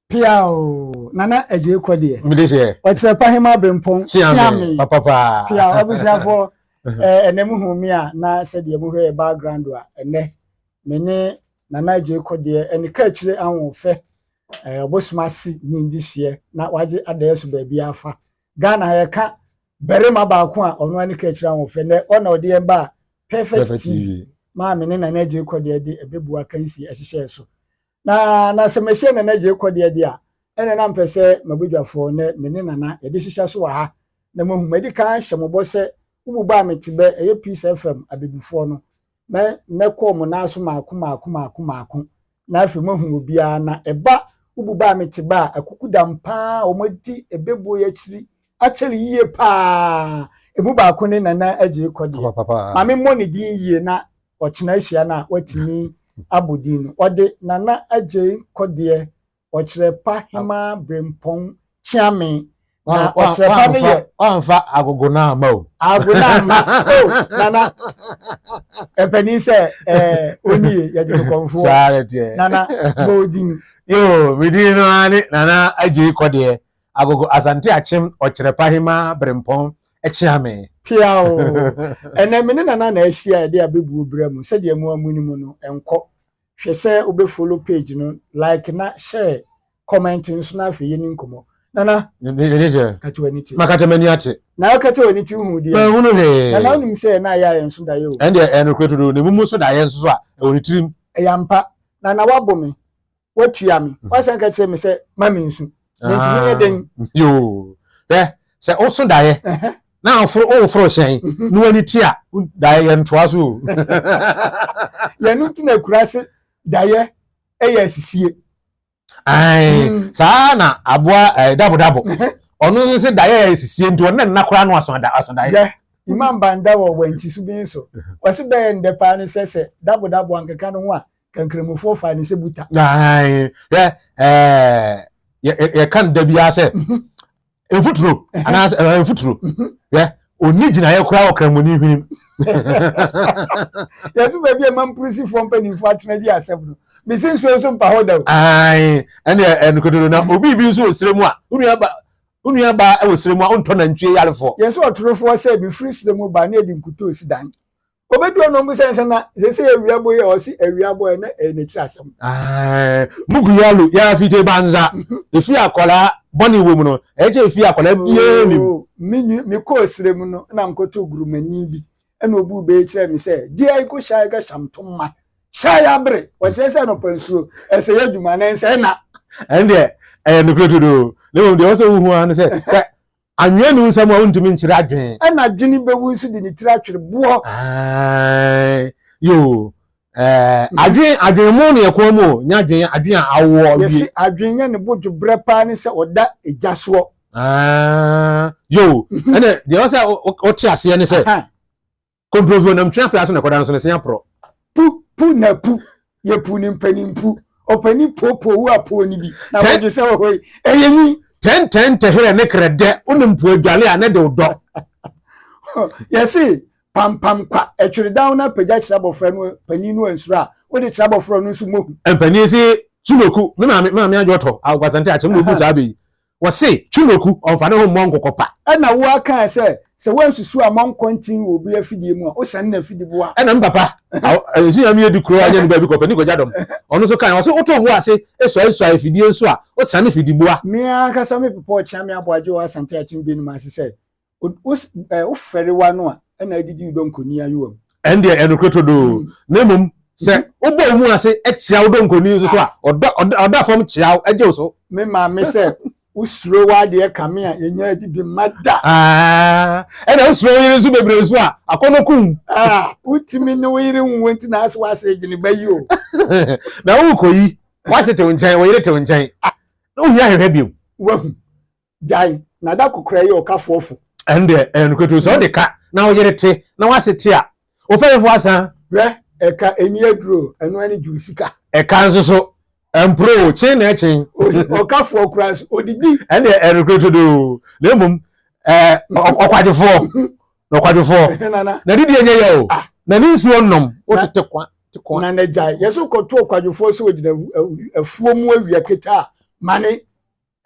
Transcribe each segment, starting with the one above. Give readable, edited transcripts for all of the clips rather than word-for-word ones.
Piaw Nana Agyei kɔ deɛ. Mede hyɛ. Ɔkyerɛ Pahema Brempɔn. Kyeame. Papapaa. Piaw abusuafoɔ ɛnɛ mo hu me a na sɛdeɛ mo hwɛ yɛ background a ɛnɛ me ne Nana Agyei kɔ deɛ ɛne kaakyire ahoɔfɛ ɔbosom ase ne ndihyeɛ na wagye adaɛ so baabi afa Ghana yɛka barima baako a ɔno ani kaakyire ahoɔfɛ nɛ ɔna ɔde yɛn ba Perfect TV maa me ne Nana Agyei kɔ deɛ de ɛbɛbu akansi ɛhyehyɛɛ so. Na na sɛ mehyɛ Nana Gyei kɔdeɛ deɛ a, ɛnna na mpɛ sɛ m'abadwafoɔ ne me ne Nana yɛde hyehyɛ so wɔ ha na moahu. Madi kan ahyɛ mo bɔ sɛ wobu bɔ a mete bɛ, ɛyɛ Peace FM abɛbufoɔ no, mɛ mɛkɔ wɔn nan so maako maako maako maako na afei moahu obiara. Na ɛba wobu bɔ a mete bɛ a, akukudam pa ara a wɔadi ɛbɛbuo yi akyiri akyɛre yie pa ara. Ɛmu baako ne Nana Agyei Kɔdeɛ. Ma memmɔ ne din yie na ɔkyena ahyia no a watumi abɔ din no. Ɔde Nana Agyei Kɔdeɛ Ɔkyerɛpa Hemaa Brempɔn Kyeame. Na ɔkyerɛpa no yɛ. Wamfa agogo no amma o. Agogo no amma o Nana. Mpanin sɛ ɛɛ onie yɛgye no kɔnfoɔ. Saa na ɛteɛ. Nana bɔ odin. Yoo me din no ara ne Nana Agyei Kɔdeɛ Agogo Asante Akyem Ɔkyerɛpa Hemaa Brempɔn Kyeame. Piaw! Ɛnɛ me ne Nana na ahyia a yɛde abɛbuo berɛ mu. Sɛdeɛ mo ara monim no, nkɔ. Hwɛ sɛ wobɛ follow page no, like na share, comment nso na afei yɛni nkɔmmɔ. Nana, kate w'ani te. Makata m'ani ate. Na wokata w'ani te wohu deɛ. Manhunu hwee. Nana wonim sɛ na ayɛ a yɛn nso daeɛ o. Ɛndeɛ ɛyɛ nokorɛ turodoo, na emu nso daeɛ nso so a, ɛwɔ ne tirim. Ɛyɛ ampa. Nana woabo me. Woatua me. Mhm. Woasan ka kyerɛ me sɛ ma me nsu. Na nti menyɛ dɛn? Ah, yoo. Hwɛ, sɛ woso daeɛ na woforo woforo hyɛn mhm. na w'ani te a daeɛ yɛ ntoa so o. Yɛno nti na akura se daeɛ ɛyɛ asisie. Ae, mm. saa na aboa eh, dabodabo. Ɔno nso se daeɛ yɛ asisie nti ɔne nna koraa no aso daeɛ. Imam Banda wɔ wankyi so bi nso. Wɔse bɛyɛ ndɛ paa ne sɛ sɛ dabodabo ankeka ne ho a Kankramofoɔ faa ne sɛ buta. Hwɛ ɛɛ yɛka no da biara sɛ mhm. mfuturo anaasɛ ɛɛ mfuturo mhm. hwɛ onni gyinaeɛ koraa wɔ kramoni hwenem. Yɛsɛ baabi a mampurusifoɔ mpanimfoɔ atena di asɛm no mesi nsuo nso mpa hɔ da o. Ɛne ɛnokododo na obi bi nso wɔ sire mu a wo nua ba wɔ sire mu a wontɔ nantwie yarefoɔ. Yɛsɛ ɔtorofoɔ sɛ mefiri sire mu ba ne ɛde nkutoo si dan. Obedu hɔ na ɔmu sɛ nsɛ na sɛ awia bɔ yi a ɔsi awia bɔ yɛ na ɛyɛ n'akyiri asɛm. Mugu yalo yɛ afite banza efi akwadaa bɔne wɔ mu no ɛyɛ kyɛ efi akwadaa biara nim. Oh, me nua me kɔɔ srɛ mu no na mekɔtoo gurumani bi ɛna obu bɛyɛ kyerɛ me sɛ deɛ ɛkɔ hyɛ ga hyamto ma hyɛ ya bere wɔkyerɛ sɛ nɔpa nsuo ɛsɛ yɛ adwuma na ɛnsɛ na. Ɛndeɛ ɛyɛ nokorɛ turodoo na mmom deɛ ɔsɛ wohu ara ne sɛ sɛ Anwea nni wo nsam a wontumi nkyerɛ adwene. Ɛna adwene bɛwu nso de ne tiri atwere boɔ. Ae, yoo, ɛɛ, adwene, adwene mo ne ɛkɔn mu o, nyɛ adwene, adwene a awoɔ wie. Yɛse adwene nyɛ ne bo dwobrɛ paa ne sɛ ɔda egya soɔ. Ae, yoo, ɛnna deɛ ɔsɛ wote aseɛ ne sɛ. Kontrofio nam twe apea so na ɛkɔda no so ne se aporɔ. Pu pu na pu yɛ pu ne mpanin pu ɔpanin po po wo apo ne bi na wɔdwe sɛ wɔ hɔ yi ɛyɛ nwi. Tɛntɛn tɛherɛ ne krɛdɛ wonim po adwale a ne de wo dɔ. Yɛse pampam kwa ɛtwere dan no apagya kyerɛ abɔfra no panin no ansuro a wode kyerɛ abɔfra no nso mohu. Mpanin se sunoku me maame me maame adwo ɔtɔ akwasante akyem na obu saa bɛ yi. Wɔse, Twinoku, ɔmfa ne ho mmɔ nkokɔ pa. Ɛna wo ara kaa sɛ, sɛ woansusu ammɔ nkɔnten wɔ obi afidie mu a, wosane n'afidiboa. Ɛna me papa, nso nyame adi kuro anyɛ ne baabi kɔ, ɔpanin Kwagya Dɔm, ɔno nso kae, ɔse, woto wo bo ase suaesua afidie nso a, wosane fidiboa. Me ankasa me papa Ɔkyeame Aboagye wɔ Asante Akyem Binom ase sɛ, Wofɛre w'ano a, ɛna adidi wo dɔnkɔni ayowa mu. Ɛndeɛ ɛyɛ nokorɛ todoo. Na mmom sɛ wobɔ wo mu ase kyea wo dɔnkɔni nso so a, ɔda ɔda fam kyea wo, gye wo so. Me maame sɛ, Wosuro w'adeɛ kame a, yɛnya adidi mma da. Ɛna wosuro wo yere nso bebree nso a, akɔnnɔ kum wo. Wotumi ne wo yere nwo nti na asɛ w'ase gye ne ba yi o. Na worekɔyi, w'ase te wo nkyɛn, wo yere te wo nkyɛn, na wohia ahwehwɛ bio. Wahu. Gyae, na da kokora yi ɔkafoɔ fo. Ɛndeɛ, ɛyɛ nokorɛ too, sɛ wode ka na wo yere te na w'ase te a, wo fɛrefoɔ asan. Hwɛ, ɛka ɛnni aduro, ɛno ara ne gye wo sika. Ɛka nso so, ɛmporo o, kyen na ɛkyen. Ɔkafoɔ koraa nso, ɔdidi. Ɛndeɛ, ɛyɛ nokorɛ todoo, na mmom, ɛɛ, ɔkwadwofoɔ, na ɔkwadwofoɔ, na didie nyɛ yɛ o, ah. na ne nsuo nnom, wotete kwa, te kwa. Na na gyae, yɛ so kɔto ɔkwadwofoɔ sɛ ɔgyina afuo mu awia kete a, Ma ne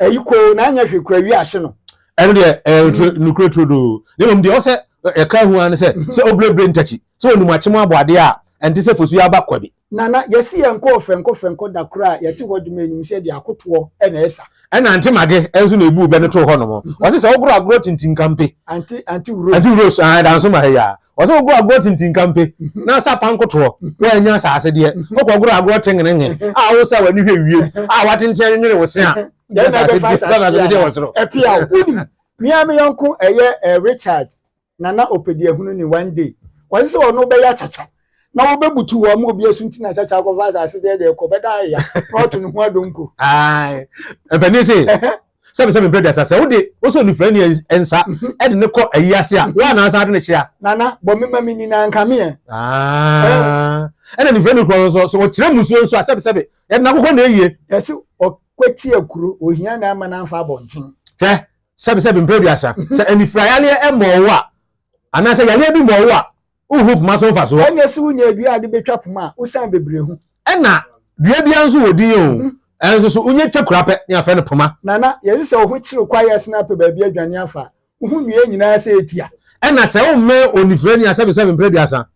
ɛyi koo na anyɛ hwee kura wi ahye no. Ɛno deɛ ɛyɛ nukuri turodoo. Na mmom deɛ ɔsɛ ɛka ho ara ne sɛ sɛ obirebire ntakyi sɛ onum akyem abɔ adeɛ a ɛnte sɛ fosuo aba kwa bi. Nana, yɛse yɛnkɔ ɔfɛnkɔ fɛnkɔ da koro a yɛte hɔ dwom anim sɛ deɛ akotoɔ na ɛsa. Ɛna Ante Mage nso na ebuu bɛ no too hɔ nom. Ɔse sɛ wogoro agorɔ tintinkampe. Ante, Ante Rose. Ante Rose, ae, da nso ma ha yi a. Ɔse wogoro agorɔ tintinkampe na asa pankotoɔ na wannya asaase deɛ. Wokɔ goro agorɔ tengenenge a wosa w'ani hwɛ wiem a w'atenten anwenwene wo se a, wonnya asaase deɛ deɛ wɔ soro. Ɛpea wo, wonim, me ara me yɔnko ɛyɛ Richard Nana Ɔpɛdiahunu ne one day wɔse sɛ ɔno bɛyɛ akyakya na wɔbɛbutu hɔ ama obi asu nti na akyakya akɔfa asase deɛ deɛ kɔ bɛda ayɛ na ɔto ne ho adonko. Mpanin se sɛbi sɛbi mpɛ duasa sɛ wode wosɛ onifirani nsa ɛde ne kɔ ayi ase a wo anaa san de ne kyea. Nana bɔ me ma me ni na nka me ɛ. Ɛna nifirani korɔ nso sɛ ɔkyerɛ musuo nso a sɛbi sɛbi yɛde n'akokɔ na eyie. Yɛse ɔkwati akuro ohia na ama n'anfa abɔnten. Hwɛ Sɛbesɛbe mpɛn aduasa, sɛ anifira yareɛ mmɔɔ wo a, anaasɛ yareɛ bi mmɔɔ wo a, wonhu poma so mfasoɔ. Ɛnna sɛ wonya dua a de bɛtwa poma a, wosiane bebree ho. Ɛnna dua biara nso wɔ din o, ɛnso so wonya twa kura pɛ ne afrɛ no poma. Nana, yɛse sɛ wo ho kyere kwaeɛ sene apɛ baabi adwane afa a, wohu nnua nyinaa sɛ ɛtia. Ɛnna sɛ wommɛn onifirani a, sɛbesɛbe mpɛn aduasa,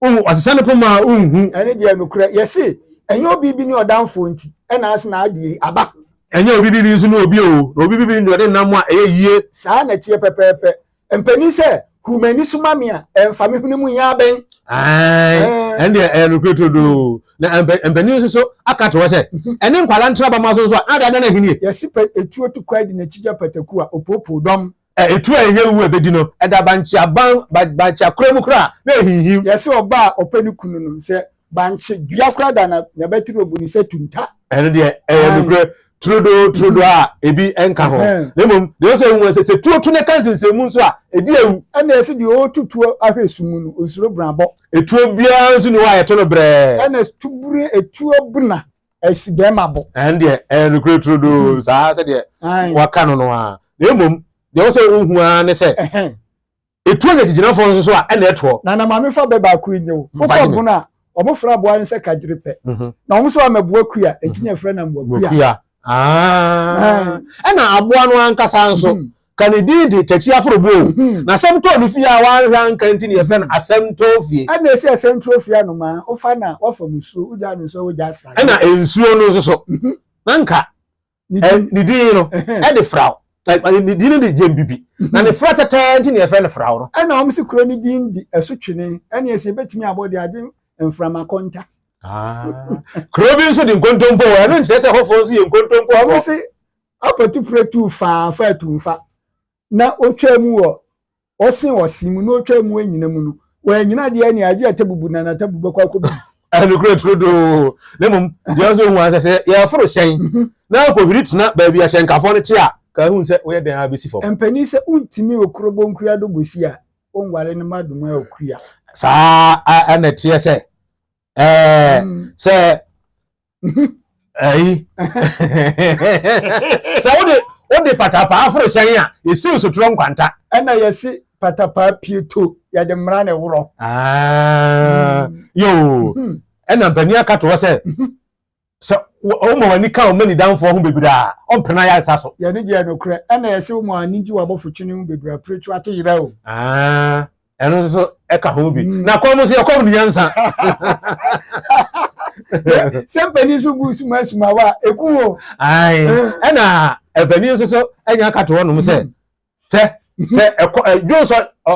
Wohu ɔsesa ne poma a wonhu. Ɛne deɛ nokorɛ yɛse ɛnyɛ obi bi ne ɔdamfoɔ nti ɛna ase na adeɛ yi aba. Ɛnyɛ obi bi nso ne obi o, na obi bi bi ne ɔde nam a ɛyɛ yie. Saa na ɛteɛ pɛpɛɛpɛ. Mpanin sɛ, huru m'ani so ma me a, ɛmfa me hwene mu nyɛ abɛn. Ae, ɛne deɛ ɛyɛ nokorɛ turodoo. Na mpanin nso so aka to hɔ sɛ, ɛne nkwadaa ntra bama so nso a, na ade adan ahinie. Yɛse pɛ etuo to kwae de n'akyi gya pataku a, opoopoo dɔm. Ɛ, etu a ɛnyɛ wu a ebedi no, ɛda bankye aban, ba, bankye akora mu koraa, na ehinhim. Yɛse ɔbaa a ɔpɛ ne kunu no, sɛ bankye dua koraa da na, n'abatiri obu no sɛ tunta. Ɛno deɛ, ɛyɛ nokorɛ turodoo turodoo a ebi nka ho. Na mmom, deɛ ɛwɔ sɛ ehu sɛ, sɛ tuo to na ɛka nsensɛnmu nso a, edi awu. Ɛna yɛse deɛ ɔreto tuo ahwɛ sum mu no, onsuro brabɔ. Etuo biara nso nni hɔ a yɛto no brɛɛ. Ɛna tubure, etuo bena Ɛsi bɛrima bo. Ɛn deɛ ɛyɛ nokorɛ turodoo mhm. saa sɛdeɛ waka no no ara. Na mmom deɛ wɔ sɛ wohu ara ne sɛ ɛtuo nyɛ kyigyinafoɔ nso so a ɛna ɛtoɔ. Na na maame fa bɛ baako yi nye wo. Wokɔ bono a wɔn fra aboa no sɛ kagyere pɛ. Mhm. Na wɔn nso ama bua kua enti na ɛfrɛ no mmoa kua. Ah. Ɛna aboa no ankasa nso mhm. Ka ne din de Takyi Aforobo o. Mhm. Na asɛm tɔɔ no fie a wanhwɛ anka nti na yɛfrɛ no asɛm tɔɔ fie. Ɛna esi asɛm tɔɔ fie anomaa, wofa no a, wafa musuo, wogyaa no nsuo a, wogyaa sradeɛ. Ɛna nsuo no nso so, mhm. na nka ne din no ɛde fraw. Ne din no de gyembibi. Na ne fra tɛtɛɛ nti na yɛfrɛ no fraw no. Ɛna wɔn si kuro no din de ɛso twene, ɛna esi ebetumi abɔ de agye mframa kɔnta. Ah. Kuro bi nso de nkontompo, ɛno nkyerɛ sɛ hɔfoɔ nso yɛ nkontompo. Wɔn se Apatu prɛ tuu faa faa tumfa, na otwaa mu wɔ ɔse ɔse mu, na otwaa mu anyina mu no, wanyina deɛ ne agye atabubu na n'atabu bɛkɔ akɔbu. Ɛnokorɛ turodoo. Na mmom, deɛ ɔsɛ ohu ara sɛ yɛforo hyɛn mhm. na akɔhwiri tena baabi a hyɛnkafoɔ no te a, ka hu sɛ woyɛ dɛn ara bɛsi fam. Mpanin sɛ wontumi okuro bonkua do bosi a, wonware no ma doma okua. Saa ɛna ɛteɛ sɛ ɛɛ mm. sɛ ayi sɛ wode wode patapaa foro hyɛn a yɛsiw sotorɔ nkwanta. Ɛna yɛsi patapaa pie to yɛde mmara na ɛworɔ. Ah, mm. yoo mm-hmm. ɛna mpanyin aka to hɔ sɛ mm-hmm. sɛ woma w'ani ka wo manidanfoɔ ho bebree a ɔmpena ayaresa so. Yɛne deɛ nokorɛ ɛna yɛsɛ woma w'ani gye w'abɔfo twene ho bebree a piretu ate yerɛ o. Ah. ɛno nso so ɛka ho bi mm. na kɔm nso yɛ kɔm ne nyansa. sɛ mpanyin nso bu suma suma wa eku o. ayi ɛna mpanyin nso so ɛnya aka to hɔnom sɛ mm. hwɛ sɛ ɛkɔ ɛ dwonsɔ ɔ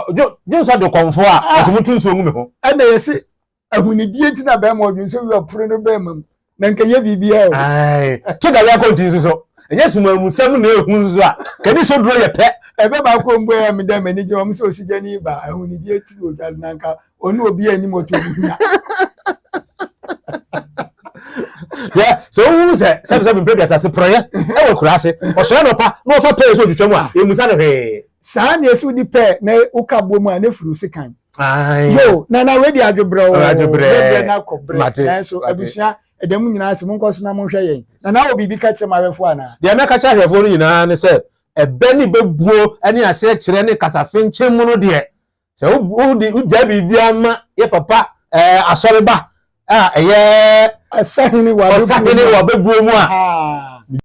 dwonsɔ de kɔnfo a ah. ɔsɛ mo tu nsuo ngu mi ho. ɛna yɛsi ahunidie nti na bɛrima ɔdwen sɛ wi ɔpere no bɛrima mu na nka yɛ biribiara o. Ae, kyɛ gari akɔnti nso so ɛnyɛ sumamusɛm na ehu nso a kani so duro yɛ pɛ. Ɛbɛ baako mpo yɛ me dɛ m'ani gye wɔn sɛ osigyani ba ahunidie ti na odware na nka ɔne obi anim ɔtɔ ne hia. Yɛ sɛ wohu sɛ sɛbisɛbi mpɛ duasa se porɔyɛ ɛwɔ kura ase ɔsɔre nɔpa na ɔfa pɛɛ sɛ otwitwa mu a emusa no hwee. Saa na esi wodi pɛɛ na woka boɔ mu a na efiri wo sekan. Yo, na na wei de adwobrɛ o. Adwobrɛ na kɔ brɛ. Nanso abusua ɛda mu nyinaa sɛ monkɔ so na monhwɛ yɛn. Na na wɔ biribi ka kyerɛ m'ahwɛfoɔ anaa? Deɛ mɛka kyerɛ ahwɛfoɔ no nyinaa ne sɛ ɛbɛ ne bɛbuo ne aseɛkyerɛ ne kasafinkyem mu no deɛ sɛ wode wogyae biribiara ma yɛ papa ɛɛ asɔreba a ɛyɛ ɔsahene wɔ abɛbuo mu a.